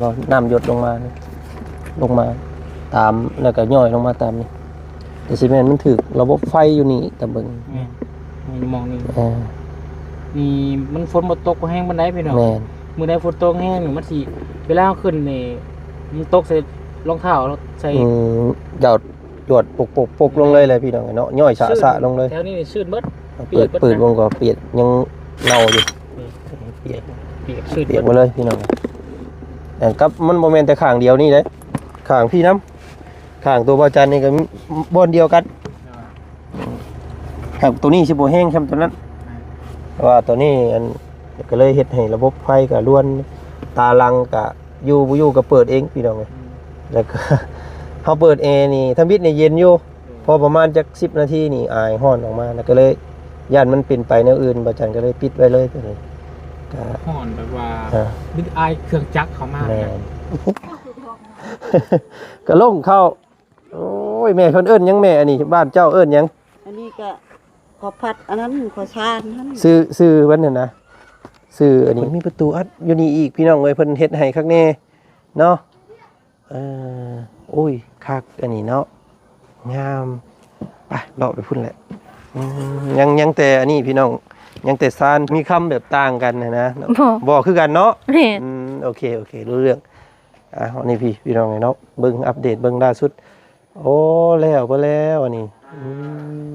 ບໍ່ ນ້ຳຢົດລົງມານີ້ ລົງມາຕາມ ແລ້ວກໍຍ້ອຍລົງມາຕາມນີ້ ແຕ່ຊິແມ່ນມັນຖືກລະບົບໄຟຢູ່ນີ້ ຕາມເບິ່ງ ແມ່ນ ນີ້ມອງນີ້ ເອີ ນີ້ມັນຝົນບໍ່ຕົກບໍ່ແຮງປານໃດພີ່ນ້ອງ ແມ່ນ ມື້ໃດຝົນຕົກແຮງນີ້ມັນຊິ ເວລາເຮົາຂຶ້ນນີ້ ມັນຕົກໃສ່ລອງເທ້າ ໃສ່ ອືມ ຢອດ ຈວດປົກໆໆລົງເລີຍແຫຼະພີ່ນ້ອງເນາະ ຍ້ອຍສະໆລົງເລີຍ ແຖວນີ້ນີ້ຊືດເບິດ ເປີດ ເປີດເບິ່ງກໍປຽກ ຍັງເນົ່າຢູ່ ອືມ ປຽກ ປຽກຊືດ ປຽກໝົດເລີຍພີ່ນ້ອງ ແຕ່ກັບມັນບໍ່ແມ່ນແຕ່ຂ້າງດຽວນີ້ເດ້ ຂ້າງພີ້ນຳ ຂ້າງຕົວບ່າວຈັນນີ້ກໍບ່ອນດຽວກັນ ອ່າ ຫາກຕົວນີ້ຊິບໍ່ແຮງສ່ຳຕົວນັ້ນ ເພາະວ່າຕົວນີ້ອັນ ກໍເລີຍເຮັດໃຫ້ລະບົບໄຟກໍລວນ ຕາຫຼັງກໍຢູ່ບໍ່ຢູ່ກໍເປີດເອງພີ່ນ້ອງເອີຍ ອືມ ແລ້ວກໍ ເຮົາເປີດແອນີ້ ທຳອິດນີ້ເຢັນຢູ່ ອືມ ພໍປະມານຈັກສິບນາທີນີ້ອາຍຮ້ອນອອກມາ ແລ້ວກໍເລີຍຢ້ານມັນເປັນໄປແນວອື່ນ ບ່າວຈັນກໍເລີຍປິດໄວ້ເລີຍຕົວນີ້ ກໍຮ້ອນແບບວ່າ ອ່າ ມີອາຍເຄື່ອງຈັກເຂົ້າມາ ແມ່ນ ກໍລົງເຂົ້າ ໂອ້ຍ ແມ່ເພິ່ນເອີ້ນຫຍັງແມ່ ອັນນີ້ ບ້ານເຈົ້າເອີ້ນຫຍັງ? ອັນນີ້ກໍ ເຂົ້າຜັດອັນນັ້ນ ເຂົ້າສານນັ້ນ ຊື່ ຊື່ມັນຫັ້ນນະ ຊື່ອັນນີ້ ມັນມີປະຕູອັດຢູ່ນີ້ອີກ ພີ່ນ້ອງເອີຍ ເພິ່ນເຮັດໃຫ້ຄັກແນ່ເນາະ ເອີ ໂອ້ຍ ຄັກອັນນີ້ເນາະ ງາມ ໄປ ເລາະໄປພຸ້ນແຫຼະ ອືມ ຍັງ ຍັງແຕ່ອັນນີ້ພີ່ນ້ອງ ຍັງແຕ່ຊານ ມີຄຳແບບຕ່າງກັນຫັ້ນນະ ບໍ່ ບໍ່ຄືກັນເນາະ ແມ່ນ ອືມ ໂອເຄ ໂອເຄ ຮູ້ເລື່ອງ ອ່າ ອັນນີ້ພີ່ ພີ່ນ້ອງເນາະ ເບິ່ງອັບເດດເບິ່ງລ່າສຸດ ໂອ້ ແລ້ວ ບໍ່ແລ້ວອັນນີ້ ອືມ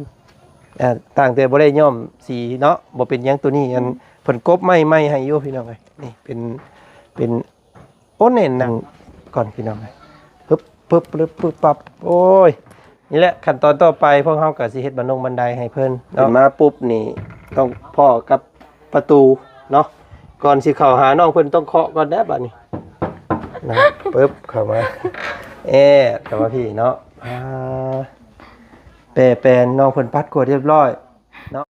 ອ່າ ຕ່າງແຕ່ບໍ່ໄດ້ຍ້ອມສີເນາະ ບໍ່ເປັນຫຍັງ ໂຕນີ້ອັນ ອືມ ເພິ່ນກົບໄມ້ໃໝ່ໃຫ້ຢູ່ພີ່ນ້ອງເອີຍ ນີ້ເປັນ ເປັນ ໂອ້ ແໜ້ນໜັກກ່ອນພີ່ນ້ອງເອີຍ ປຶບ ປຶບ ປຶບ ປຶບ ປັບ ໂອ້ຍ ນີ້ແຫຼະຂັ້ນຕອນຕໍ່ໄປ ພວກເຮົາກໍຊິເຮັດບັນດົງບັນໄດໃຫ້ເພິ່ນເນາະ ຂຶ້ນມາປຸບນີ້ຕ້ອງພໍ້ກັບ ປະຕູເນາະ ກ່ອນຊິເຂົ້າຫານ້ອງເພິ່ນຕ້ອງເຄາະກ່ອນແດ່ບາດນີ້ ນະ ປຶບ ເຂົ້າມາ ແອດ ເຂົ້າມາພີ້ເນາະ ອ່າ ແປແປນ ນ້ອງເພິ່ນປັດກວາດຮຽບຮ້ອຍເນາະ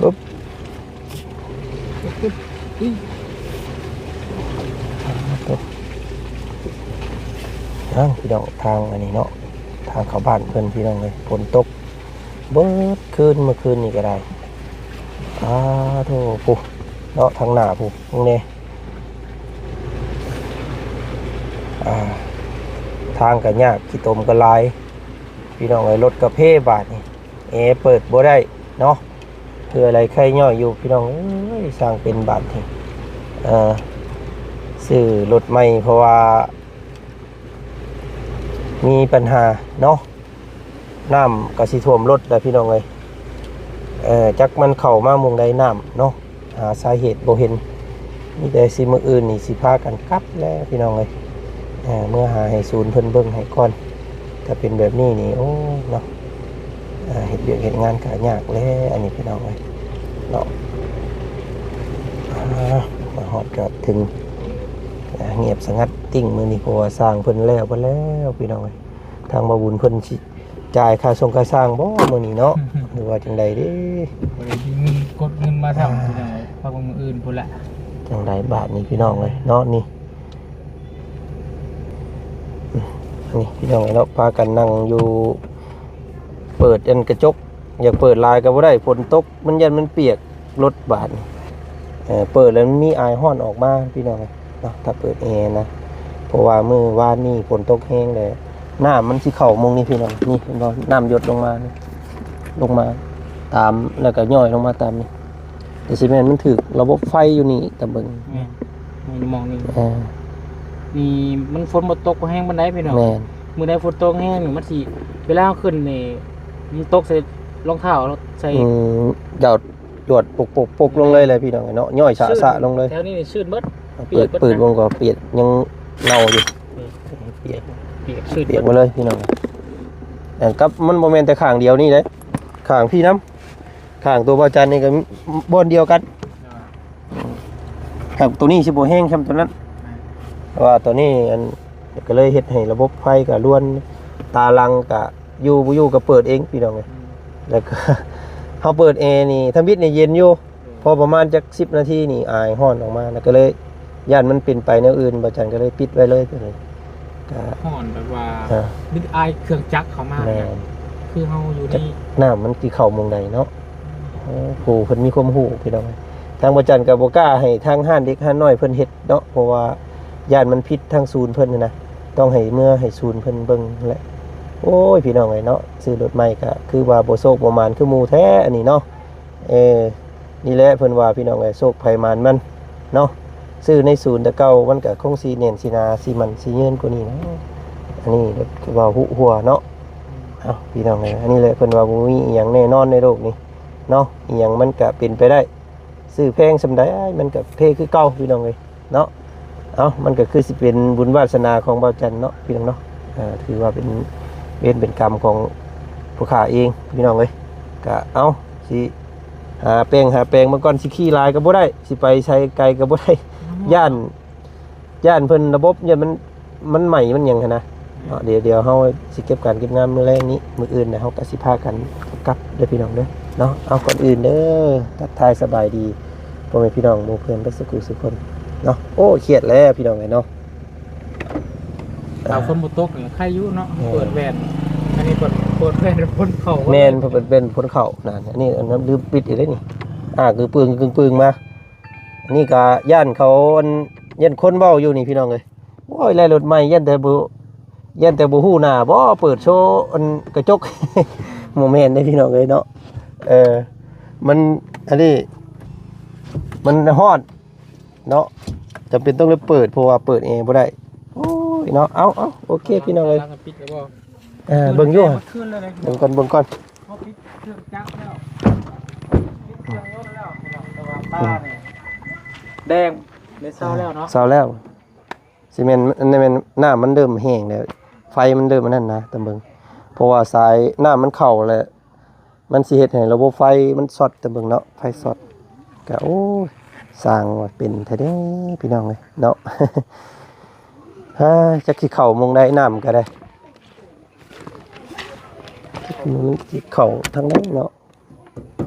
ປຶບ ທາງພີ່ນ້ອງ ທາງອັນນີ້ເນາະ ທາງເຂົ້າບ້ານເພິ່ນພີ່ນ້ອງເອີຍ ຝົນຕົກເບິດຄືນ ເມື່ອຄືນນີ້ກໍໄດ້ ອາໂທ້ ພຸ້ນເນາະ ທາງໜ້າພຸ້ນ ເບິ່ງແດ່. ອ່າ ທາງກໍຍາກ ຂີ້ຕົມກໍຫຼາຍ ພີ່ນ້ອງເອີຍ ລົດກໍເພບາດນີ້ ແອເປີດບໍ່ໄດ້ເນາະ ເພື່ອໄລໄຂ້ຍ້ອຍຢູ່ ພີ່ນ້ອງເອີຍ ຊ່າງເປັນບາດນີ້ ເອີ ຊື້ລົດໃໝ່ ເພາະວ່າມີປັນຫາເນາະ. ນ້ຳກໍຊິຖ້ວມລົດແລ້ວພີ່ນ້ອງເອີຍ ເອີ ຈັກມັນເຂົ້າມາໝ່ອງໃດນ້ຳເນາະ ຫາສາເຫດບໍ່ເຫັນ ມີແຕ່ຊິມື້ອື່ນນີ້ຊິພາກັນກັບແລ້ວພີ່ນ້ອງເອີຍ ເອີ ເມືອຫາໃຫ້ສູນເພິ່ນເບິ່ງໃຫ້ກ່ອນ ຖ້າເປັນແບບນີ້ນີ້ ໂອ້ຍເນາະ ເຮັດວຽກເຮັດງານກໍຍາກແລ້ວ ອັນນີ້ພີ່ນ້ອງເອີຍເນາະ ມາຮອດຈອດເຖິງ ງຽບສະຫງັດຕິ່ງມື້ນີ້ ເພາະວ່າຊ່າງເພິ່ນແລ້ວເບິດແລ້ວພີ່ນ້ອງເອີຍ ທາງບ່າວບຸນເພິ່ນຊິ ຈ່າຍຄ່າສົ່ງຄ່າຊ່າງບໍ່ມື້ນີ້ເນາະ ຫຼືວ່າຈັ່ງໃດເດ້ ບໍ່ໄດ້ມີເງິນກົດເງິນມາທຳ ອ່າ ພີ່ນ້ອງເອີຍ ພາກມື້ອື່ນພຸ້ນລະ ຈັ່ງໃດບາດນີ້ພີ່ນ້ອງເອີຍເນາະ ນີ້ ນີ້ພີ່ນ້ອງເອີຍເນາະ ພາກັນນັ່ງຢູ່ ເປີດອັນກະຈົກ ຢາກເປີດຫຼາຍກໍບໍ່ໄດ້ ຝົນຕົກ ມັນຢ້ານມັນປຽກລົດບາດນີ້ ເອີ ເປີດແລ້ວມັນມີອາຍຮ້ອນອອກມາພີ່ນ້ອງເອີຍ ເນາະ ຖ້າເປີດແອນະ ເພາະວ່າມື້ວານນີ້ຝົນຕົກແຮງແລ້ວ ນ້ຳມັນຊິເຂົ້າໝ່ອງນີ້ພີ່ນ້ອງ ນີ້ເຫັນບໍ່ ນ້ຳຢົດລົງມານີ້ ລົງມາຕາມ ແລ້ວກໍຍ້ອຍລົງມາຕາມນີ້ ແຕ່ຊິແມ່ນມັນຖືກລະບົບໄຟຢູ່ນີ້ ຕາມເບິ່ງ ແມ່ນ ນີ້ມອງນີ້ ເອີ ນີ້ມັນຝົນບໍ່ຕົກບໍ່ແຮງປານໃດພີ່ນ້ອງ ແມ່ນ ມື້ໃດຝົນຕົກແຮງນີ້ມັນຊິ ເວລາເຮົາຂຶ້ນນີ້ ມັນຕົກໃສ່ລອງເທ້າ ໃສ່ ອືມ ຢອດ ຈວດປົກໆໆລົງເລີຍແຫຼະພີ່ນ້ອງເນາະ ຍ້ອຍສະໆລົງເລີຍ ແຖວນີ້ນີ້ຊືດເບິດ ເປີດ ເປີດເບິ່ງກໍປຽກ ຍັງເນົ່າຢູ່ ອືມ ປຽກ ປຽກຊືດ ປຽກໝົດເລີຍພີ່ນ້ອງ ແຕ່ກັບມັນບໍ່ແມ່ນແຕ່ຂ້າງດຽວນີ້ເດ້ ຂ້າງພີ້ນຳ ຂ້າງຕົວບ່າວຈັນນີ້ກໍບ່ອນດຽວກັນ ອ່າ ຫາກຕົວນີ້ຊິບໍ່ແຮງສ່ຳຕົວນັ້ນ ອ່າ ເພາະວ່າຕົວນີ້ອັນ ກໍເລີຍເຮັດໃຫ້ລະບົບໄຟກໍລວນ ຕາຫຼັງກໍ ຢູ່ບໍ່ຢູ່ກໍເປີດເອງພີ່ນ້ອງເອີຍ ອືມ ແລ້ວກໍ ເຮົາເປີດແອນີ້ ທຳອິດນີ້ເຢັນຢູ່ ອືມ ພໍປະມານຈັກສິບນາທີນີ້ອາຍຮ້ອນອອກມາ ແລ້ວກໍເລີຍ ຢ້ານມັນເປັນໄປແນວອື່ນ ບ່າວຈັນກໍເລີຍປິດໄວ້ເລີຍໂຕນີ້ ກໍ ຮ້ອນແບບວ່າ ອ່າ ມີອ້າຍເຄື່ອງຈັກເຂົ້າມາ ແມ່ນ ຄືເຮົາຢູ່ໃນ ຈັກນ້ຳມັນຊິເຂົ້າໝ່ອງໃດເນາະ. ໂອ້ໂຫ ເພິ່ນມີຄວາມຮູ້ພີ່ນ້ອງເອີຍ. ທາງບ່າວຈັນກໍບໍ່ກ້າໃຫ້ທາງຮ້ານເລັກຮ້ານນ້ອຍເພິ່ນເຮັດເນາະ ເພາະວ່າຢ້ານມັນຜິດທາງສູນເພິ່ນຫັ້ນນະ ຕ້ອງໃຫ້ເມືອໃຫ້ສູນເພິ່ນເບິ່ງຫັ້ນແຫຼະ. ໂອ້ຍ ພີ່ນ້ອງເອີຍເນາະ ຊື້ລົດໃໝ່ກໍຄືວ່າບໍ່ໂຊກບໍ່ໝານຄືໝູ່ແທ້ອັນນີ້ເນາະ. ເອີ ນີ້ແຫຼະເພິ່ນວ່າພີ່ນ້ອງເອີຍ ໂຊກໃຜໝານມັນເນາະ. ຊື້ໃນສູນແຕ່ເກົ່າມັນກໍຄົງຊິແໜ້ນຊິໜາຊິໝັ້ນຊິຍືນກວ່ານີ້ເນາະ. ອັນນີ້ເວົ້າຫຸຫົວເນາະ. ເອົ້າ ພີ່ນ້ອງເອີຍ ອັນນີ້ແຫຼະເພິ່ນວ່າບໍ່ມີອີ່ຫຍັງແນ່ນອນໃນໂລກນີ້ເນາະ ອີ່ຫຍັງມັນກະເປັນໄປໄດ້ ຊື້ແພງສ່ຳໃດມັນກະເພຄືເກົ່າ ພີ່ນ້ອງເອີຍເນາະ. ເອົ້າ ມັນກະຄືຊິເປັນບຸນວາສະໜາຂອງບ່າວຈັນເນາະ ພີ່ນ້ອງເນາະ. ເອີ ຖືວ່າເປັນເວນເປັນກຳຂອງຜູ້ຂ້າເອງ ພີ່ນ້ອງເອີຍ. ກະ ເອົ້າ ຊິຫາແປງຫາແປງມາກ່ອນ ຊິຂີ່ຫຼາຍກໍບໍ່ໄດ້ ຊິໄປໃສໄກກໍບໍ່ໄດ້ ຢ້ານ ຢ້ານເພິ່ນລະບົບ ຢ້ານມັນ ມັນໄໝ້ມັນຫຍັງຫັ້ນນະເນາະ. ດຽວ ດຽວເຮົາຊິເກັບການເກັບງານມື້ແລງນີ້ ມື້ອື່ນນະເຮົາກໍຊິພາກັນກັບເດີພີ່ນ້ອງເດີເນາະ. ເອົາ ກ່ອນອື່ນເດີ ທັກທາຍສະບາຍດີພໍ່ແມ່ພີ່ນ້ອງໝູ່ເພື່ອນເບິດສູ່ຜູ້ສູ່ຄົນເນາະ. ໂອ້ ຄຽດແລ້ວພີ່ນ້ອງເອີຍເນາະ. ຖ້າຝົນບໍ່ຕົກນີ້ໄຄຢູ່ເນາະ ເອີ ເປີດແວ່ນ ອັນນີ້ເປີດ ເປີດແວ່ນຝົນເຂົ້າ ແມ່ນ ເປີດແວ່ນຝົນເຂົ້ານະ. ອັນນີ້ ອັນນັ້ນລືມປິດອີກເດ້ນີ້ ອາ ກຶງປຶງ ກຶງປຶງມາ. ອັນນີ້ກໍຢ້ານເຂົາ ອັນ ຢ້ານຄົນເວົ້າຢູ່ນີ້ພີ່ນ້ອງເອີຍ. ໂອ້ຍ ແລ່ລົດໃໝ່ ຢ້ານແຕ່ບໍ່ ຢ້ານແຕ່ບໍ່ຮູ້ໜ້າບໍ ເປີດໂຊ ອັນ ກະຈົກ ບໍ່ແມ່ນເດ້ພີ່ນ້ອງເອີຍເນາະ. ເອີ ມັນ ອັນນີ້ ມັນຮ້ອນເນາະ ຈຳເປັນຕ້ອງໄດ້ເປີດ ເພາະວ່າເປີດແອບໍ່ໄດ້. ໂອ້ຍເນາະ ເອົາ ເອົາ ໂອເຄພີ່ນ້ອງເອີຍ. ເອີ ເບິ່ງຢູ່ ເບິ່ງກ່ອນ ເບິ່ງກ່ອນ. ເຮົາປິດເຄື່ອງຈັກແລ້ວ ປິດເຄື່ອງຍົນແລ້ວ ແຕ່ວ່າຕານີ້ແດງ ໄດ້ເຊົາແລ້ວເນາະ ເຊົາແລ້ວ. ຊິແມ່ນ ອັນນີ້ແມ່ນນ້ຳມັນເລີ່ມແຫ້ງແລ້ວ ໄຟມັນເລີ່ມອັນນັ້ນນະ ຕາມເບິ່ງ ເພາະວ່າສາຍນ້ຳມັນເຂົ້າແລ້ວ ມັນຊິເຮັດໃຫ້ລະບົບໄຟມັນຊັອດ ຕາມເບິ່ງເນາະ ໄຟຊັອດ. ກະ ໂອ້ຍ ສ້າງວ່າເປັນແທ້ເດ້ພີ່ນ້ອງເອີຍເນາະ. ຮາ ຈັກຊິເຂົ້າໝ່ອງໃດ ນ້ຳກະໄດ້ ມັນຊິເຂົ້າທາງໃດເນາະ.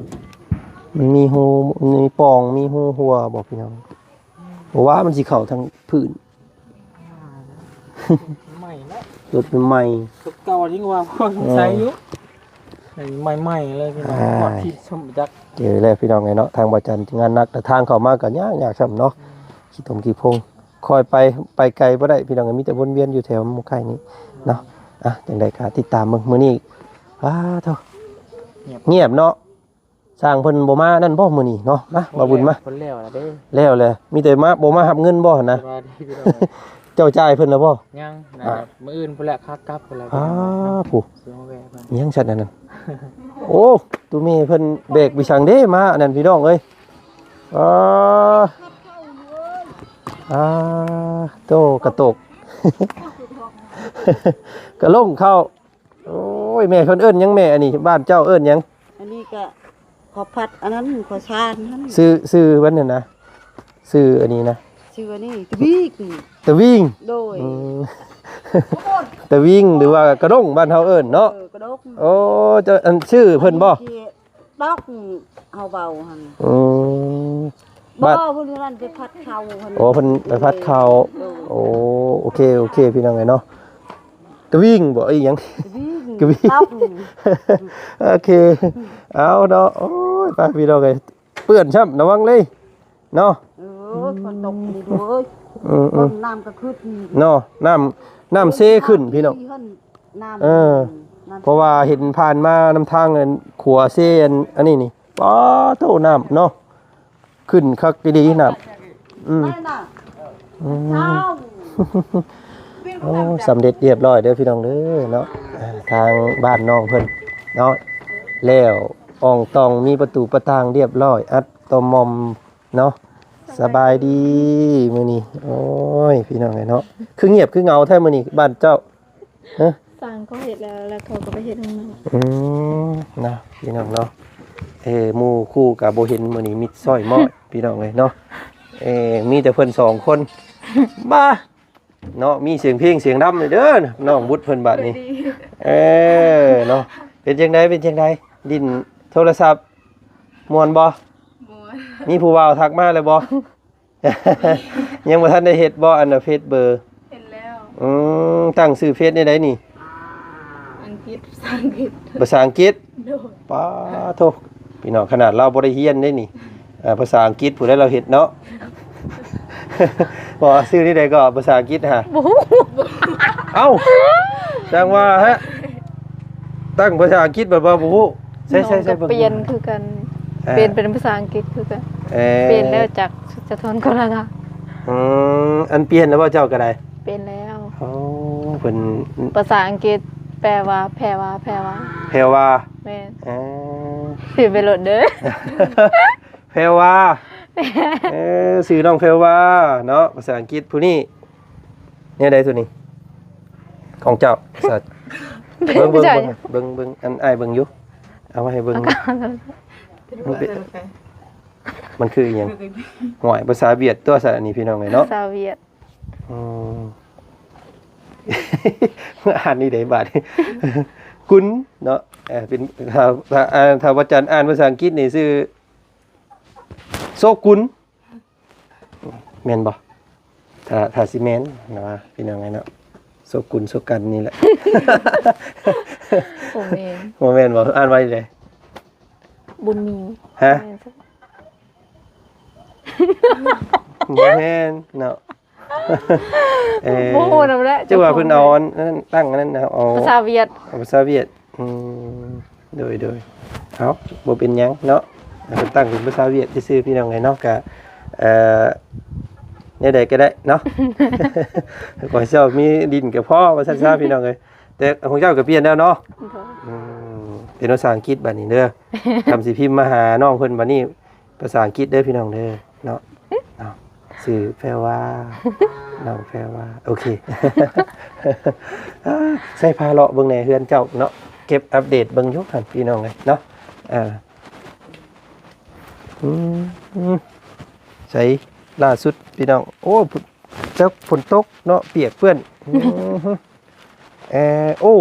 ມັນມີຮູ ມັນມີປ່ອງ ມີຮູຮົ່ວບໍ່ພີ່ນ້ອງ? ບໍ່ວ່າມັນຊິເຂົ້າທາງພື້ນ ໃໝ່ແລ້ວ ລົດມັນໃໝ່ ຕົວເກົ່າຍັງວ່າພໍສົງໄສຢູ່. ເອີ ໃໝ່ໆເລີຍພີ່ນ້ອງ ອ່າ ຮອດທີ່ຊົມຈັກ ເຈີແລ້ວພີ່ນ້ອງເອີຍເນາະ. ທາງບ່າວຈັນງານໜັກ ແຕ່ທາງເຂົ້າມາກໍຍາກໆຊ້ຳເນາະ ອືມ ຂີ້ຕົມຂີ້ພົງ. ຄ່ອຍໄປ ໄປໄກບໍ່ໄດ້ພີ່ນ້ອງເອີຍ ມີແຕ່ວົນວຽນຢູ່ແຖວໝູ່ໄຄນີ້ເນາະ. ອ່ະ ຈັ່ງໃດກໍຕິດຕາມເບິ່ງມື້ນີ້. ອ້າໂທ້ ງຽບ ງຽບເນາະ. ຊ່າງເພິ່ນບໍ່ມານັ້ນບໍ່ມື້ນີ້ເນາະ? ມາ ໂອ້ ບ່າວບຸນມາ ເພິ່ນແລ້ວລະເດ້ ແລ້ວແຫຼະ. ມີແຕ່ມາ ບໍ່ມາຮັບເງິນບໍ່ຫັ້ນນະ? ສະບາຍດີພີ່ນ້ອງ ເຈົ້າຈ່າຍເພິ່ນລະບໍ່? ຍັງ ອ່າ ມື້ອື່ນພຸ້ນແຫຼະ ຂາກັບພຸ້ນແຫຼະ. ອ້າ ພີ່ນ້ອງ ຜູ້ ຊິມາແວ່ເພິ່ນ ຍັງຊັ້ນອັນນັ້ນ. ໂອ້ ຕູ້ແມ່ເພິ່ນແບກໄປສັງເດ້ ມາອັນນັ້ນພີ່ນ້ອງເອີຍ. ອ້າ ອ້າໂຕ ກະຕົກ ກະລົງເຂົ້າ. ໂອ້ຍ ແມ່ເພິ່ນເອີ້ນຫຍັງແມ່? ອັນນີ້ບ້ານເຈົ້າເອີ້ນຫຍັງ? ອັນນີ້ກະ ເຂົ້າຜັດ ອັນນັ້ນ ເຂົ້າສານຫັ້ນ. ຊື່ ຊື່ມັນຫັ້ນນະ ຊື່ອັນນີ້ນະ ຊື່ອັນນີ້ ຕະວິງ ຕະວິງ. ໂດຍ ອືມ ຕະວິງ ຫຼືວ່າກະດົງ ບ້ານເຮົາເອີ້ນເນາະ. ເອີ ກະດົງ. ໂອ້ ເຈົ້າ ອັນ ຊື່ເພິ່ນບໍ່? ອັນນີ້ ດອກ ເຮົາເວົ້າຫັ້ນ. ອືມ ບໍ່ ບ້ານ ເພິ່ນນັ້ນໄປຜັດເຂົ້າຫັ້ນ. ໂອ້ ເພິ່ນໄປຜັດເຂົ້າ. ເອີ ໂອ້ ໂອເຄ ໂອເຄ ພີ່ນ້ອງເອີຍເນາະ. ກະວິງບໍ່ ອີ່ຫຍັງ? ກະວິງ ກະວິງ ດອກ. ໂອເຄ ເອົາເນາະ. ໂອ້ຍ ໄປພີ່ນ້ອງເອີຍ ເປື້ອນຊ້ຳ ລະວັງເລີຍເນາະ. ເອີ ຝົນຕົກນີ້ດູເອີຍ. ອືມໆ ນ້ຳກະຂຶ້ນເນາະ ນ້ຳ ນ້ຳເຊຂຶ້ນພີ່ນ້ອງ. ນ້ຳ ເອີ ນ້ຳ ເພາະວ່າເຫັນຜ່ານມານຳທາງ ອັນ ຂົວເຊ ອັນ ອັນນີ້ນີ້ ປາໂທ້ ນ້ຳເນາະ ຂຶ້ນຄັກອີ່ຫຼີນ້ຳ. ອືມ ອືມ ໂອ້ ສຳເລັດຮຽບຮ້ອຍເດີພີ່ນ້ອງເດີເນາະ. ອ່າ ທາງບ້ານນ້ອງເພິ່ນເນາະ ແລ້ວອ່ອງຕ່ອງ ມີປະຕູປະຕ່າງຮຽບຮ້ອຍ ອັດຕໍ່ໝ່ອມເນາະ. ສະບາຍດີມື້ນີ້. ໂອ້ຍ ພີ່ນ້ອງເອີຍເນາະ ຄືງຽບຄືເຫງົາແທ້ມື້ນີ້ ບ້ານເຈົ້າ? ຮະ? ຊ່າງເຂົາເຮັດແລ້ວ ແລ້ວເຂົາກໍໄປເຮັດຂ້າງນອກ. ອືມ ນະ ພີ່ນ້ອງເນາະ. ເອີ ໝູ່ຄູ່ກໍບໍ່ເຫັນ ມື້ນີ້ມິດຊ້ອຍມ້ອຍ ພີ່ນ້ອງເອີຍເນາະ. ເອີ ມີແຕ່ເພິ່ນສອງຄົນ ບ້າ ເນາະ. ມີສຽງເພງສຽງລຳເດີ ນ້ອງບຸດເພິ່ນບາດນີ້. ເອີ ເນາະ ເປັນຈັ່ງໃດ ເປັນຈັ່ງໃດ ຫຼິ້ນໂທລະສັບ ມ່ວນບໍ່? ມ່ວນ. ມີຜູ້ບ່າວທັກມາແລ້ວບໍ່? ຍັງບໍ່ທັນໄດ້ເຮັດບໍ່ ອັນນ່າ ເຟສເບີ? ເຮັດແລ້ວ. ອືມ ຕັ້ງຊື່ເຟສແນວໃດນີ້? ອັງກິດ ພາສາອັງກິດ. ພາສາອັງກິດ? ໂດຍ. ປາໂທ ພີ່ນ້ອງ ຂະໜາດລາວບໍ່ໄດ້ຮຽນເດ້ນີ້ ອ່າ ພາສາອັງກິດຜູ້ໃດລາວເຮັດເນາະ. ບໍ່ ຊື່ນີ້ໃດກໍພາສາອັງກິດຫະ? ບໍ່ຮູ້. ເອົ້າ ຈັ່ງວ່າຫະ ຕັ້ງພາສາອັງກິດແບບວ່າບໍ່ຮູ້. ໃຊ່ ໃຊ່ ໃຊ່ ເບິ່ງ ປ່ຽນຄືກັນ. ເອີ ປ່ຽນເປັນພາສາອັງກິດຄືກັນ. ເອີ ປ່ຽນແລ້ວຈາກສະທ້ອນໂທລະທັດ. ອືມ ອັນປ່ຽນແລ້ວບໍ່ເຈົ້າກໍໄດ້? ປ່ຽນແລ້ວ. ໂອ້ ເພິ່ນ ພາສາອັງກິດແປວ່າ ແພວາ ແພວາ ແພວາ. ແມ່ນ. ເອີ ຊື່ໄປໂລດເດີ ແພວາ. ເອີ ຊື່ນ້ອງແພວາເນາະ ພາສາອັງກິດຜູ້ນີ້. ແນວໃດໂຕນີ້? ຂອງເຈົ້າ ພາສາ ເບິ່ງ ເບິ່ງ ເບິ່ງ ເບິ່ງ ອັນອ້າຍເບິ່ງຢູ່ ເອົາມາໃຫ້ເບິ່ງ. ມັນເປັນ ມັນຄືອີ່ຫຍັງ? ຫ້ວຍ ພາສາຫວຽດຕົວະ ອັນນີ້ ພີ່ນ້ອງເອີຍເນາະ ພາສາຫວຽດ. ອືມ ອ່ານນີ້ເດ້ບາດນີ້ ກຸນເນາະ ເອີ ເປັນ ຖ້າ ຖ້າ ຖ້າວ່າຈັນອ່ານພາສາອັງກິດນີ້ຊື່ ໂຊກຸນ ແມ່ນບໍ່? ຖ້າ ຖ້າຊິແມ່ນນະວ່າ ພີ່ນ້ອງເອີຍເນາະ ໂຊກຸນ ໂຊກັນນີ້ແຫຼະ. ບໍ່ແມ່ນ. ບໍ່ແມ່ນບໍ່? ອ່ານວ່າຈັ່ງໃດ? ບຸນມີ. ຮະ? ບໍ່ແມ່ນ. ບໍ່ແມ່ນເນາະ. ເອີ ບໍ່ຮູ້ນຳແຫຼະ ຈັ່ງວ່າເພິ່ນເອົາອັນນັ້ນຕັ້ງອັນນັ້ນນະ ເອົາພາສາຫວຽດ ເອົາພາສາຫວຽດ. ອືມ ໂດຍ ໂດຍ ເອົາ ບໍ່ເປັນຫຍັງເນາະ ເພິ່ນຕັ້ງເປັນພາສາຫວຽດຊື່ໆ ພີ່ນ້ອງເອີຍເນາະ. ກະ ເອີ ແນວໃດກໍໄດ້ເນາະ ຂໍໃຫ້ເຈົ້າມີດິນກໍພໍ ວ່າຊັ້ນຊະ ພີ່ນ້ອງເອີຍ. ແຕ່ຂອງເຈົ້າກໍປ່ຽນແລ້ວເນາະ. ໂດຍ. ອືມ ເປັນພາສາອັງກິດບາດນີ້ເດີ ຄຳຊິພິມມາຫານ້ອງເພິ່ນບາດນີ້ ພາສາອັງກິດເດີພີ່ນ້ອງເດີເນາະ. ເອົາ ຊື່ແພວາ ນ້ອງແພວາ. ໂອເຄ ໃສ່ພາເລາະເບິ່ງແດ່ເຮືອນເຈົ້າເນາະ ເກັບອັບເດດເບິ່ງຢູ່ຫັ້ນ ພີ່ນ້ອງເອີຍເນາະ. ອ່າ ອືມ ໃສ່ລ່າສຸດ ພີ່ນ້ອງ. ໂອ້ ຈັກຝົນຕົກເນາະ ປຽກເປື້ອນ. ອືມ ແອ ໂອ້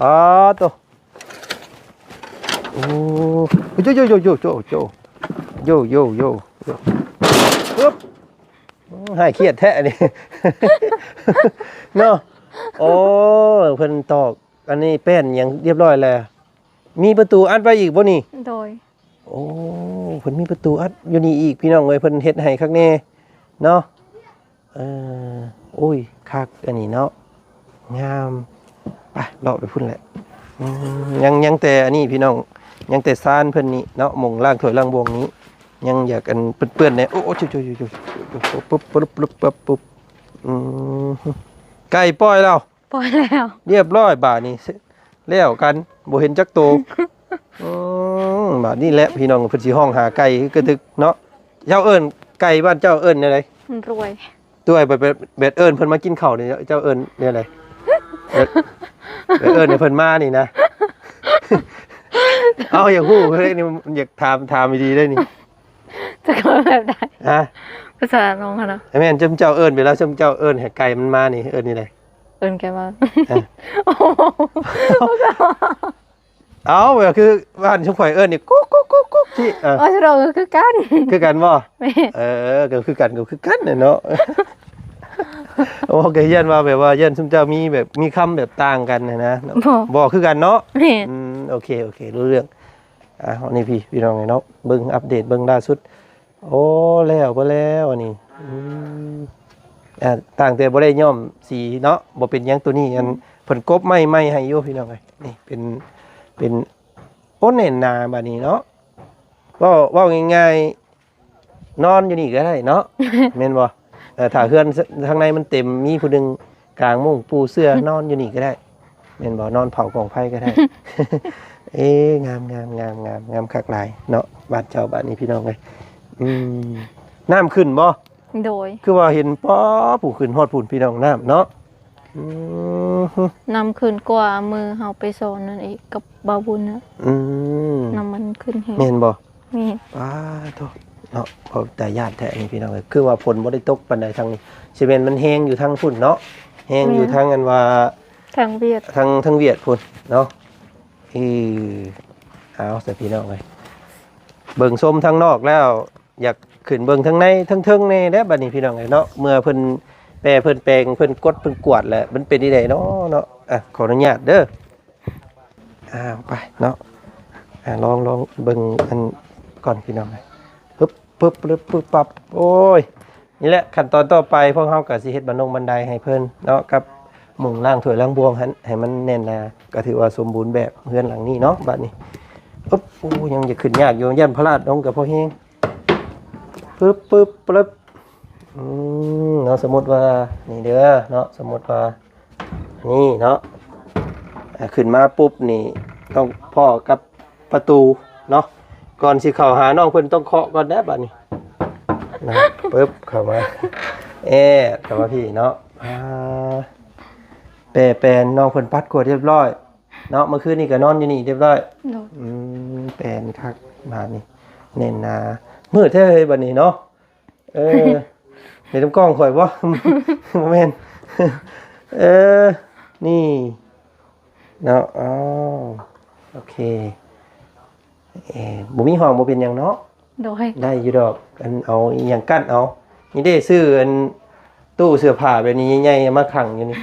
ອາໂຕ ໂອ້ ໂຢ ໂຢ ໂຢ ໂຢ ໂຢ ອຶບ ຫາຍຄຽດແທ້ນີ້ເນາະ. ໂອ້ ເພິ່ນຕອກອັນນີ້ແປ້ນຫຍັງຮຽບຮ້ອຍແລ້ວ ມີປະຕູອັດໄວ້ອີກບໍ່ນີ້? ໂດຍ. ໂອ້ ເພິ່ນມີປະຕູອັດຢູ່ນີ້ອີກ ພີ່ນ້ອງເອີຍ ເພິ່ນເຮັດໃຫ້ຄັກແນ່ເນາະ. ເອີ ໂອ້ຍ ຄັກອັນນີ້ເນາະ ງາມ. ໄປເລາະໄປພຸ້ນແຫຼະ. ອືມ ຍັງ ຍັງແຕ່ອັນນີ້ພີ່ນ້ອງ ຍັງແຕ່ຊານເພິ່ນນີ້ເນາະ ໝ່ອງລ້າງຖ້ວຍລ້າງບ່ວງນີ້ ຍັງຢາກອັນເປື້ອນໆແດ່. ໂອ້ ໂອ້ ປຶບ ປຶບ ປຶບ ປຶບ ປຶບ ອືມ ໄກ່ປ່ອຍແລ້ວ. ປ່ອຍແລ້ວ ຮຽບຮ້ອຍບາດນີ້ ແລ້ວກັນ ບໍ່ເຫັນຈັກໂຕ. ອືມ ບາດນີ້ແຫຼະພີ່ນ້ອງ ເພິ່ນຊິຮ້ອງຫາໄກ່ຄືກະຕຶກເນາະ. ເຈົ້າເອີ້ນ ໄກ່ບ້ານເຈົ້າເອີ້ນແນວໃດ? ມັນລວຍ ລວຍ. ແບບ ແບບ ແບບເອີ້ນເພິ່ນມາກິນເຂົ້ານີ້ ເຈົ້າເອີ້ນແນວໃດ? ແບບ ແບບເອີ້ນໃຫ້ເພິ່ນມານີ້ນະ. ເອົາ ຢາກຮູ້ເລີຍນີ້ ຢາກຖາມ ຖາມດີໆເລີຍນີ້. ຈະເອີ້ນແບບໃດ? ຮະ? ພາສານ້ອງຫັ້ນນະ. ແມ່ນ ຊຸມເຈົ້າເອີ້ນ ເວລາຊຸມເຈົ້າເອີ້ນໃຫ້ໄກ່ມັນມານີ້ ເອີ້ນແນວໃດ? ເອີ້ນແກ່ວ່າ ເອີ ເອົາ ແບບຄືບ້ານຊຸມຂ້ອຍເອີ້ນນີ້ ກຸກ ກຸກ ກຸກ ກຸກ ທີ່ ເອີ ເອີ ສະດອກກໍຄືກັນ ຄືກັນບໍ່? ແມ່ນ ເອີ ກໍຄືກັນ ກໍຄືກັນແຫຼະເນາະ. ໂອ້ ກໍຢ້ານວ່າແບບວ່າ ຢ້ານຊຸມເຈົ້າມີແບບ ມີຄຳແບບຕ່າງກັນຫັ້ນນະ. ບໍ່ ບໍ່ ຄືກັນເນາະ. ແມ່ນ ອືມ ໂອເຄ ໂອເຄ ຮູ້ເລື່ອງ. ອ່າ ອັນນີ້ພີ່ ພີ່ນ້ອງເອີຍເນາະ ເບິ່ງອັບເດດເບິ່ງລ່າສຸດ. ໂອ້ ແລ້ວ ບໍ່ແລ້ວອັນນີ້. ອືມ ອ່າ ຕ່າງແຕ່ບໍ່ໄດ້ຍ້ອມສີເນາະ ບໍ່ເປັນຫຍັງ. ໂຕນີ້ອັນ ອືມ ເພິ່ນກົບໄມ້ໃໝ່ໃຫ້ຢູ່ ພີ່ນ້ອງເອີຍ. ນີ້ເປັນ ເປັນ ໂອ້ ແໜ້ນໜາບາດນີ້ເນາະ. ເວົ້າ ເວົ້າງ່າຍໆ ນອນຢູ່ນີ້ກໍໄດ້ເນາະ ແມ່ນບໍ່? ເອີ ຖ້າເຮືອນທາງໃນມັນເຕັມ ມີຜູ້ໜຶ່ງ ກາງມຸ້ງປູເສື່ອນອນຢູ່ນີ້ກໍໄດ້ ແມ່ນບໍ່? ນອນເຜົາກອງໄຟກໍໄດ້. ເອ ງາມໆໆໆ ງາມຄັກຫຼາຍເນາະ ບ້ານເຈົ້າບາດນີ້ ພີ່ນ້ອງເອີຍ. ອືມ ນ້ຳຂຶ້ນບໍ່? ໂດຍ. ຄືວ່າເຫັນ ປໍ ຜູ້ຂຶ້ນຮອດພຸ້ນ ພີ່ນ້ອງ ນ້ຳເນາະ. ອືມ ນ້ຳຂຶ້ນກວ່າມື້ເຮົາໄປສອນນັ້ນອີກ ກັບບ່າວບຸນນະ. ອືມ ນ້ຳມັນຂຶ້ນແຮງ ແມ່ນບໍ່? ແມ່ນ. ປາໂທ ເນາະ ເວົ້າຕາຢ້ານແທ້ນີ້ ພີ່ນ້ອງເອີຍ. ຄືວ່າຝົນບໍ່ໄດ້ຕົກປານໃດທາງນີ້ ຊິແມ່ນມັນແຮງຢູ່ທາງພຸ້ນເນາະ ແຮງຢູ່ ແມ່ນ ທາງອັນວ່າ ທາງຫວຽດ ທາງ ທາງຫວຽດພຸ້ນເນາະ. ເອີ ເອົາຊະ ພີ່ນ້ອງເອີຍ ເບິ່ງຊົມທາງນອກແລ້ວ ຢາກ ຂຶ້ນເບິ່ງທາງໃນເທິງໆແດ່ແຫຼະ ບັດນີ້ພີ່ນ້ອງເອີຍເນາະ ເມື່ອເພິ່ນແປເພິ່ນແປງ ເພິ່ນກົດເພິ່ນກວດແລ້ວ ມັນເປັນຈັ່ງໃດເນາະ ເນາະ. ອ່ະ ຂໍອະນຸຍາດເດີ. ອ້າວ ໄປເນາະ ອ່າ ລອງ ລອງເບິ່ງອັນກ່ອນພີ່ນ້ອງ ປຶບ ປຶບ ປຶບ ປຶບ ປັບ ໂອ້ຍ ນີ້ແຫຼະ ຂັ້ນຕອນຕໍ່ໄປ ພວກເຮົາກໍຊິເຮັດບັນດົງບັນໄດໃຫ້ເພິ່ນເນາະ ກັບມຸງລ້າງຖ້ວຍລ້າງບ່ວງຫັ້ນ ໃຫ້ມັນແໜ້ນໜາ ກໍຖືວ່າສົມບູນແບບເຮືອນຫຼັງນີ້ເນາະ. ບາດນີ້ ອຶບ ໂອ້ ຍັງຈະຂຶ້ນຍາກຢູ່ ຢ້ານພະລາດລົງກໍພໍແຮງ ປຶບ ປຶບ ປຶບ ອືມ ເນາະ ສົມມຸດວ່າ ນີ້ເດີເນາະ ສົມມຸດວ່າ ນີ້ເນາະ ອ່າ ຂຶ້ນມາປຸບນີ້ ຕ້ອງພໍ້ກັບປະຕູເນາະ ກ່ອນຊິເຂົ້າຫານ້ອງເພິ່ນຕ້ອງເຄາະກ່ອນແດ່ບາດນີ້ນະ. ປຶບ ເຂົ້າມາ ແອດເຂົ້າມາພີ້ເນາະ. ອ່າ ແປແປນ ນ້ອງເພິ່ນປັດກວດຮຽບຮ້ອຍເນາະ ເມື່ອຄືນນີ້ກໍນອນຢູ່ນີ້ຮຽບຮ້ອຍ. ໂດຍ ອືມ ແປນຄັກບາດນີ້ ແໜ້ນໜາ ມືດແທ້ເຮີ້ຍ ບາດນີ້ເນາະ. ເອີ ໃນລຳກ້ອງຂ້ອຍບໍ່? ບໍ່ແມ່ນ ເອີ ນີ້ເນາະ. ອໍ ໂອເຄ ເອີ ບໍ່ມີຫ້ອງບໍ່ເປັນຫຍັງເນາະ. ໂດຍ ໄດ້ຢູ່ດອກ ອັນ ເອົາອີ່ຫຍັງກັ້ນເອົາ. ນີ້ເດ້ ຊື້ອັນ ຕູ້ເສື້ອຜ້າແບບນີ້ໃຫຍ່ໆ ມາຂັງຢູ່ນີ້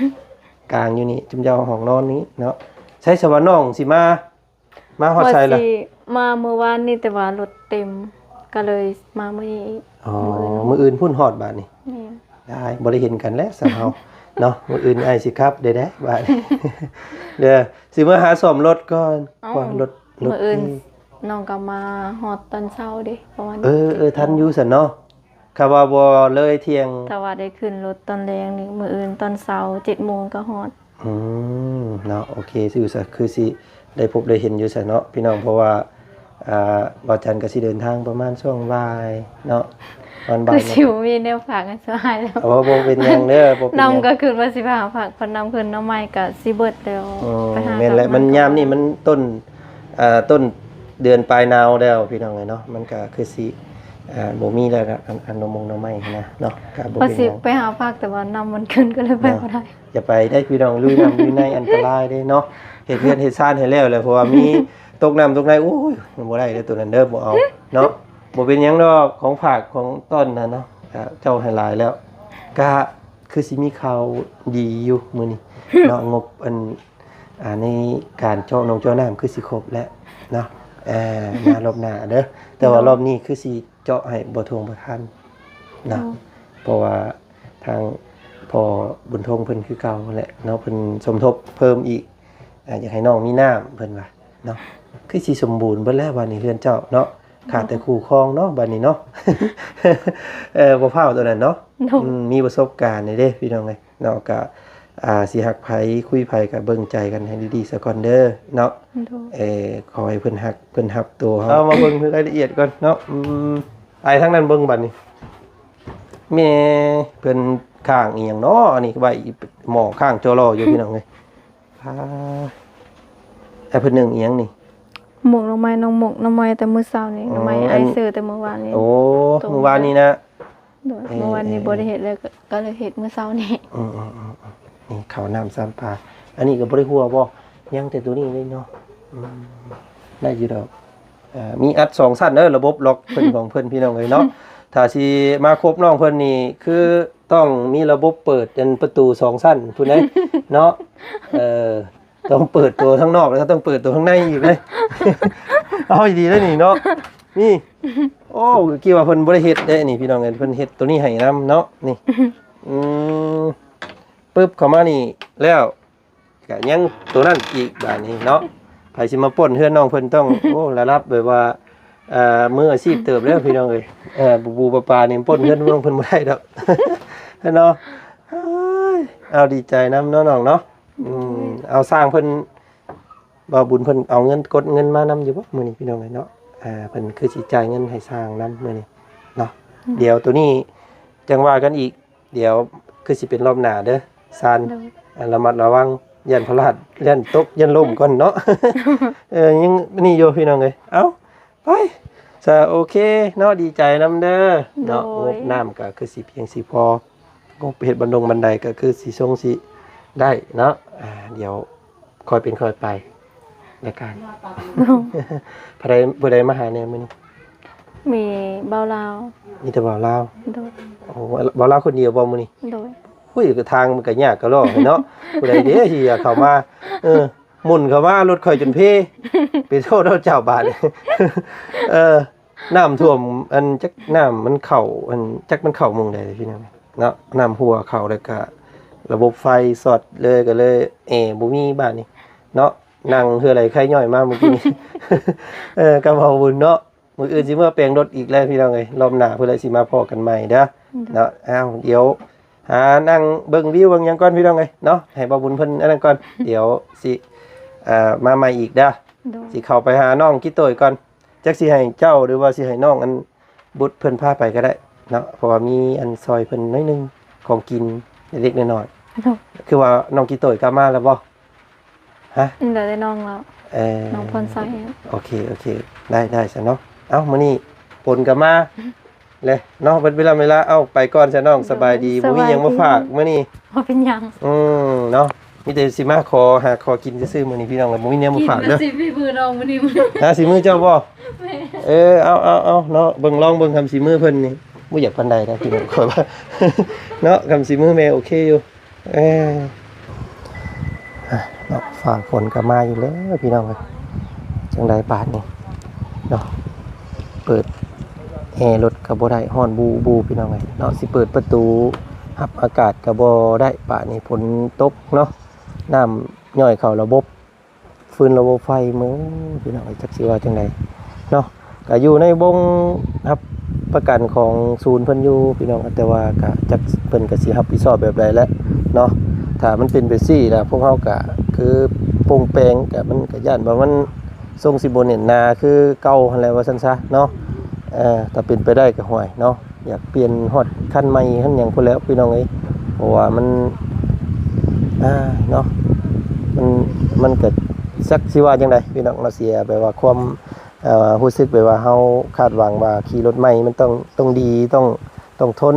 ກາງຢູ່ນີ້ ຈຸມເຈົ້າຫ້ອງນອນນີ້ເນາະ. ໃສສະວ່ານ້ອງຊິມາ ມາຮອດໃສລະ? ວ່າຊິມາມື້ວານນີ້ ແຕ່ວ່າລົດເຕັມ ກໍເລີຍມາມື້ນີ້ອີກ. ອໍ ມື້ອື່ນພຸ້ນຮອດບາດນີ້. ແມ່ນ ໄດ້ ບໍ່ໄດ້ເຫັນກັນແລ້ວຊັ້ນເຮົາເນາະ. ມື້ອື່ນອ້າຍຊິຂັບໄດ້ແດ່ບາດນີ້ ເດີ ຊິມາຫາສ້ອມລົດກ່ອນ ເອົ້າ ວ່າລົດ ລົດ ມື້ອື່ນ ເອີ ນ້ອງກໍມາຮອດຕອນເຊົ້າເດ້ ປະມານ ເອີ ເອີ ທັນຢູ່ຊັ້ນເນາະ. ຖ້າວ່າບໍ່ເລີຍທ່ຽງ ຖ້າວ່າໄດ້ຂຶ້ນລົດຕອນແລງນີ້ ມື້ອື່ນຕອນເຊົ້າເຈັດໂມງກໍຮອດ. ອືມ ເນາະ ໂອເຄ ຄືຊິ ຄືຊິໄດ້ພົບໄດ້ເຫັນຢູ່ຊັ້ນເນາະພີ່ນ້ອງ ເພາະວ່າ ອ່າ ບ່າວຈັນກໍຊິເດີນທາງປະມານຊ່ວງບ່າຍເນາະ ປະມານບ່າຍ ຄືຊິບໍ່ມີແນວຝາກໃຫ້ສະຫາຍແລ້ວ. ໂອ້ ບໍ່ເປັນຫຍັງເດີ ບໍ່ເປັນຫຍັງ. ນ້ອງກໍຄືວ່າຊິໄປຫາຝາກເພິ່ນນຳ ເພິ່ນໜໍ່ໄມ້ກໍຊິເບິດແລ້ວ. ອໍ ໄປຫາ ແມ່ນແຫຼະ ມັນຍາມນີ້ມັນຕົ້ນ ອ່າ ຕົ້ນເດືອນປາຍໜາວແລ້ວພີ່ນ້ອງເອີຍເນາະ ມັນກໍຄືຊິ ອ່າ ບໍ່ມີແລ້ວ ອັນ ອັນໜໍ່ມົງໜໍ່ໄມ້ຫັ້ນນະເນາະ ກໍບໍ່ເປັນຫຍັງ. ວ່າຊິໄປຫາຝາກ ແຕ່ວ່ານ້ຳມັນຂຶ້ນກໍເລີຍໄປບໍ່ໄດ້. ຢ່າໄປໄດ້ພີ່ນ້ອງ ລຸຍນ້ຳລຸຍໃນອັນຕະລາຍເດ້ເນາະ. ເຮັດເຮືອນເຮັດຊານໃຫ້ແລ້ວແຫຼະ ເພາະວ່າມີຕົກນ້ຳຕົກໃນ ໂອ້ຍ ມັນບໍ່ໄດ້ເດີ ໂຕນັ້ນເດີ ບໍ່ເອົາເນາະ. ບໍ່ເປັນຫຍັງດອກ ຂອງຝາກຂອງຕ້ອນນະເນາະ ເຈົ້າໃຫ້ຫຼາຍແລ້ວ ກະຄືຊິມີຂ່າວດີຢູ່ມື້ນີ້ເນາະ. ງົບອັນ ອ່າ ໃນການເຈາະໜອງເຈາະນ້ຳຄືຊິຄົບແລ້ວເນາະ ເອີ ມາລອບໜ້າເດີ. ແຕ່ວ່າ ໂດຍ ລອບນີ້ຄືຊິເຈາະໃຫ້ບໍ່ຖ້ວງບໍ່ທັນເນາະ ໂດຍ ເພາະວ່າທາງພໍ່ບຸນທົງເພິ່ນຄືເກົ່າຫັ້ນແຫຼະເນາະ ເພິ່ນສົມທົບເພີ່ມອີກ ອ່າ ຢາກໃຫ້ນ້ອງມີນ້ຳ ເພິ່ນວ່າເນາະ. ຄືຊິສົມບູນເບິດແລ້ວບາດນີ້ເຮືອນເຈົ້າເນາະ ຂາດແຕ່ ໂດຍ ຄູ່ຄອງເນາະບາດນີ້ເນາະ. ເອີ ບໍ່ພ້າວໂຕນັ້ນເນາະ ໂດຍ ອືມ ມີປະສົບການນີ້ເດ້ພີ່ນ້ອງເອີຍ ເນາະ ກະ ອ່າ ຊິຮັກໃຜຄຸຍໃຜກະເບິ່ງໃຈກັນໃຫ້ດີໆຊະກ່ອນເດີເນາະ. ໂດຍ ເອີ ຂໍໃຫ້ເພິ່ນຮັກເພິ່ນຮັບໂຕເຮົາ. ເອົາມາເບິ່ງລາຍລະອຽດກ່ອນເນາະ. ອືມ ໄປທາງນັ້ນເບິ່ງບັດນີ້ ແມ່ເພິ່ນຂ້າງອີ່ຫຍັງເນາະ ອັນນີ້ໄວ້ໝໍ້ຂ້າງຈໍລໍຢູ່ພີ່ນ້ອງເອີຍ. ອ່າ ແລ້ວເພິ່ນໜຶ້ງອີ່ຫຍັງນີ້? ໝົກໜໍ່ໄມ້ ນ້ອງໝົກໜໍ່ໄມ້ແຕ່ມື້ເຊົ້ານີ້ ອໍ ໜໍ່ໄມ້ ອັນ ອ້າຍຊື້ແຕ່ມື້ວານນີ້. ໂອ້ ມື້ວານນີ້ນະ. ໂດຍ ເອີ ມື້ວານນີ້ ເອີ ບໍ່ໄດ້ເຮັດເລີຍ ກໍ ກໍເລີຍເຮັດມື້ເຊົ້ານີ້. ອືມໆໆ ນີ້ເຂົ້ານ້ຳຊ້ຳປາ ອັນນີ້ກໍບໍ່ໄດ້ຫົວບໍ່? ຍັງແຕ່ໂຕນີ້ເລີຍເນາະ. ອືມ ໄດ້ຢູ່ດອກ ເອີ ມີອັດສອງຊັ້ນເດີ ລະບົບລັອກເພິ່ນຂອງເພິ່ນ ພີ່ນ້ອງເອີຍເນາະ. ຖ້າຊິມາຄົບນ້ອງເພິ່ນນີ້ ຄືຕ້ອງມີລະບົບເປີດອັນປະຕູສອງຊັ້ນພຸ້ນເດ້ເນາະ. ເອີ ຕ້ອງເປີດໂຕທາງນອກ ແລ້ວກໍຕ້ອງເປີດໂຕທາງໃນອີກເດ້. ເອົາອີ່ຫຼີເດ້ນີ້ເນາະ ນີ້. ໂອ້ ຄິດວ່າເພິ່ນບໍ່ໄດ້ເຮັດເດ້ນີ້ ພີ່ນ້ອງເອີຍ ເພິ່ນເຮັດໂຕນີ້ໃຫ້ນຳເນາະ ນີ້. ອືມ ປຶບ ເຂົ້າມານີ້ແລ້ວ ກະຍັງໂຕນັ້ນອີກບາດນີ້ເນາະ. ໃຜຊິມາປຸ້ນເຮືອນນ້ອງເພິ່ນຕ້ອງ ໂອ້ ລະດັບແບບວ່າ ເອີ ມືອາຊີບເຕີບແລ້ວ ພີ່ນ້ອງເອີຍ. ເອີ ປູໆປາໆນີ້ປົ້ນເຮືອນນ້ອງເພິ່ນບໍ່ໄດ້ດອກເນາະ. ເອີຍ ເອົາ ດີໃຈນຳເນາະນ້ອງເນາະ. ອືມ ໂດຍ ເອົາ ຊ່າງເພິ່ນ ບ່າວບຸນເພິ່ນເອົາເງິນ ກົດເງິນມານຳຢູ່ບໍ່ມື້ນີ້ ພີ່ນ້ອງເອີຍເນາະ? ອ່າ ເພິ່ນຄືຊິຈ່າຍເງິນໃຫ້ຊ່າງນຳມື້ນີ້ເນາະ. ໂດຍ ດຽວໂຕນີ້ຈັ່ງວ່າກັນອີກ ດຽວຄືຊິເປັນລອບໜ້າເດີ ຊານ. ໂດຍ ອ່າ ລະມັດລະວັງ ຢ້ານພະລາດ ຢ້ານຕົກ ຢ້ານລົ້ມກ່ອນເນາະ. ເອີ ຍັງນີ້ຢູ່ ພີ່ນ້ອງເອີຍ. ເອົ້າ ໄປ ສະ ໂອເຄເນາະ ດີໃຈນຳເດີເນາະ. ໂດຍ ງົບນ້ຳກໍຄືຊິພຽງຊິພໍ ງົບເຮັດບັນດົງບັນໄດກໍຄືຊິຊົງຊິໄດ້ເນາະ. ອ່າ ດຽວຄ່ອຍເປັນຄ່ອຍໄປລາຍການ. ໂດຍ ຜູ້ໃດ ຜູ້ໃດມາຫາແດ່ມື້ນີ້? ມີບ່າວລາວ ມີແຕ່ບ່າວລາວ ໂດຍ ໂອ້ ບ່າວລາວຄົນດຽວບໍ່ມື້ນີ້ ໂດຍ ໂອ້ຍ ທາງມັນກໍຍາກກະລໍເນາະ ຜູ້ໃດເດ້ທີ່ຢາກເຂົ້າມາ ເອີ ໝຸ່ນເຂົ້າມາລົດຂ້ອຍຈົນເພ ໄປໂທດເອົາເຈົ້າບາດນີ້ ເອີ ນ້ຳຖ້ວມ ອັນ ຈັກນ້ຳມັນເຂົ້າ ອັນ ຈັກມັນເຂົ້າໝ່ອງໃດພີ່ນ້ອງເນາະ ນ້ຳຮົ່ວເຂົ້າ ແລ້ວກະລະບົບໄຟຊັອດເລີຍ ກະເລີຍແອບໍ່ມີບາດນີ້ເນາະ ນັ່ງເຮືອໄຫຼໄຄຍ່ອຍມາມື້ກີ້ນີ້ ເອີ ກະເວົ້າບຸນເນາະ ມື້ອື່ນຊິເມືອແປງລົດອີກແລ້ວພີ່ນ້ອງເອີຍ ລອບໜ້າພຸ້ນແຫຼະຊິມາພໍ້ກັນໃໝ່ເດີເນາະ ອ້າວ ດຽວຫານັ່ງເບິ່ງວິວເບິ່ງຫຍັງກ່ອນພີ່ນ້ອງເອີຍເນາະ ໃຫ້ບ່າວບຸນເພິ່ນອັນນັ້ນກ່ອນ ດຽວຊິ ເອີ ມາໃໝ່ອີກເດີ ໂດຍ ຊິເຂົ້າໄປຫານ້ອງກິໂຕຍກ່ອນ ຈັກຊິໃຫ້ເຈົ້າ ຫຼືວ່າຊິໃຫ້ນ້ອງອັນບຸດເພິ່ນພາໄປກໍໄດ້ເນາະ ເພາະວ່າມີອັນຊ່ອຍເພິ່ນໜ້ອຍໜຶ່ງ ຂອງກິນເລັກໆນ້ອຍໆ ໂດຍ ຄືວ່ານ້ອງກິໂຕຍກັບມາແລ້ວບໍ່? ຮະ ເອີ ນ້ອງແລ້ວ ເອີ ນ້ອງພອນໄຊ ໂອເຄ ໂອເຄ ໄດ້ ໄດ້ຊັ້ນເນາະ ເອົ້າ ມື້ນີ້ຝົນກໍມາແລ້ວເນາະ ເບິດເວລາ ເວລາ ເອົ້າ ໄປກ່ອນຊະນ້ອງ ໂດຍ ສະບາຍດີ ສະບາຍດີ ບໍ່ມີຫຍັງມາຝາກມື້ນີ້ ບໍ່ເປັນຫຍັງ ອືມ ເນາະ ມີແຕ່ຊິມາຂໍຫາຂໍກິນຊື່ໆ ມື້ນີ້ພີ່ນ້ອງ ບໍ່ມີແນວມາຝາກເດີ ກິນແລ້ວຊິມີມື້ນ້ອງມື້ນີ້ ຫາສີມືເຈົ້າບໍ່? ແມ່ນ ເອີ ເອົາ ເອົາ ເອົາ ເນາະ ເບິ່ງ ລອງເບິ່ງ ຄຳສີມືເພິ່ນນີ້ ບໍ່ຢາກປານໃດນະພີ່ນ້ອງ ຂ້ອຍວ່າ ເນາະ ຄຳສີມືແມ່ໂອເຄຢູ່ ເອີ ອ່ະ ເນາະ ຟ້າຝົນກໍມາຢູ່ແລ້ວພີ່ນ້ອງເອີຍ ຈັ່ງໃດບາດນີ້ເນາະ ເປີດແອລົດກໍບໍ່ໄດ້ ຮ້ອນບູໆ ພີ່ນ້ອງເອີຍເນາະ ຊິເປີດປະຕູຮັບອາກາດກໍບໍ່ໄດ້ ບາດນີ້ຝົນຕົກເນາະ ນ້ຳຍ້ອຍເຂົ້າລະບົບ ຟືນລະບົບໄຟ ໂອ້ ພີ່ນ້ອງເອີຍ ຈັກຊິວ່າຈັ່ງໃດເນາະ ກະຢູ່ໃນວົງຮັບປະກັນຂອງສູນເພິ່ນຢູ່ພີ່ນ້ອງ ແຕ່ວ່າກະຈັກເພິ່ນກະຊິຮັບຜິດຊອບແບບໃດແຫຼະເນາະ ຖ້າມັນເປັນແບບຊີ້ລະ ພວກເຮົາກະຄືປົງແປງ ກະມັນກະຢ້ານວ່າມັນຊົງຊິບໍ່ແໜ້ນໜາຄືເກົ່າຫັ້ນແຫຼະ ວ່າຊັ້ນຊະເນາະ ເອີ ຖ້າເປັນໄປໄດ້ກະ ຫ້ວຍເນາະ ຢາກປ່ຽນຮອດຄັນໃໝ່ຄັນຫຍັງພຸ້ນແຫຼະພີ່ນ້ອງເອີຍ ເພາະວ່າມັນ ອ່າ ເນາະ ມັນ ມັນກະຈັກຊິວ່າຈັ່ງໃດພີ່ນ້ອງເນາະ ເສຍແບບວ່າຄວາມ ເອີ ຮູ້ສຶກແບບວ່າເຮົາຄາດຫວັງວ່າຂີ່ລົດໃໝ່ມັນຕ້ອງ ຕ້ອງດີ ຕ້ອງ ຕ້ອງທົນ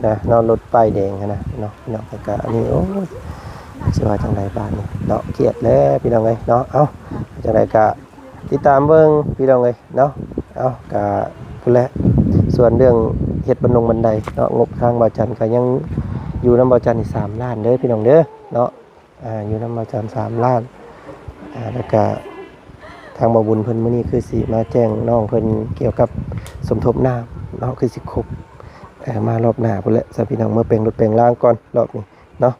ນະເນາະ ລົດປ້າຍແດງຫັ້ນນະເນາະ ແລ້ວກະອັນນີ້ ໂອ້ຍ ຊິວ່າຈັ່ງໃດບາດນີ້ເນາະ ຄຽດແລ້ວພີ່ນ້ອງເອີຍເນາະ ເອົ້າ ຈັ່ງໃດກະ ຕິດຕາມເບິ່ງພີ່ນ້ອງເອີຍເນາະ ເອົ້າ ກະພຸ້ນແຫຼະ ສ່ວນເລື່ອງເຮັດບັນນົງບັນໄດເນາະ ງົບທາງບ່າວຈັນກະຍັງຢູ່ນຳບ່າວຈັນອີກສາມລ້ານເດີພີ່ນ້ອງເດີເນາະ ອ່າ ຢູ່ນຳບ່າວຈັນສາມລ້ານ ອ່າ ແລ້ວກະທາງບ່າວບຸນເພິ່ນມື້ນີ້ຄືຊິມາແຈ້ງນ້ອງເພິ່ນກ່ຽວກັບສົມທົບນ້ຳເນາະ ຄືຊິຄົບ ເອີ ມາລອບໜ້າພຸ້ນແຫຼະ ຊະພີ່ນ້ອງ ເມືອແປງລົດແປງລາງກ່ອນລອບນີ້ ເນາະ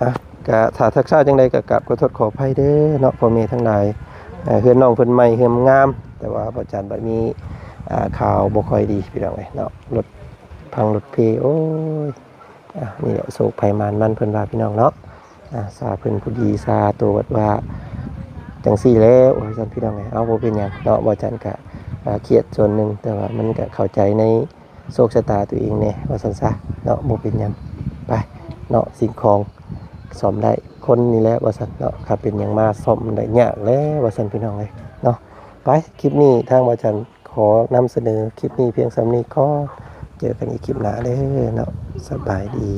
ອ່ະ ກະຖ້າທັກຊ້າຈັ່ງໃດກະກາບຂໍໂທດຂໍອະໄພເດີເນາະ ພໍ່ແມ່ທັງຫຼາຍ ເອີ ເຮືອນນ້ອງເພິ່ນໃໝ່ເຮືອນງາມ ແຕ່ວ່າບ່າວຈັນບັດມີ ອ່າ ຂ່າວບໍ່ຄ່ອຍດີພີ່ນ້ອງເອີຍເນາະ ລົດພັງລົດເພ ໂອ້ຍ ອ່ະ ນີ້ແຫຼະ ໂຊກໃຜໝານມັນ ເພິ່ນວ່າພີ່ນ້ອງເນາະ ອ່າ ສາເພິ່ນຜູ້ດີ ສາໂຕວັດວ່າຈັ່ງຊີ້ແລ້ວ ວ່າຊັ້ນພີ່ນ້ອງເອີຍ ເອົາ ບໍ່ເປັນຫຍັງເນາະ ບ່າວຈັນກະ ອ່າ ຄຽດສ່ວນໜຶ່ງ ແຕ່ວ່າມັນກະເຂົ້າໃຈໃນ ໂຊກຊະຕາຕົວເອງແດ່ ວ່າຊັ້ນຊະເນາະ ບໍ່ເປັນຫຍັງ ໄປເນາະ ສິ່ງຂອງສ້ອມໄດ້ ຄົນນີ້ແຫຼະ ວ່າຊັ້ນເນາະ ຖ້າເປັນຫຍັງມາສ້ອມໄດ້ຍາກແຫຼະ ວ່າຊັ້ນພີ່ນ້ອງເອີຍເນາະ ໄປ ຄລິບນີ້ທາງບ່າວຈັນຂໍນຳສະເໜີຄລິບນີ້ພຽງສ່ຳນີ້ກ່ອນ ເຈີກັນອີກຄລິບໜ້າເດີເນາະ ສະບາຍດີ.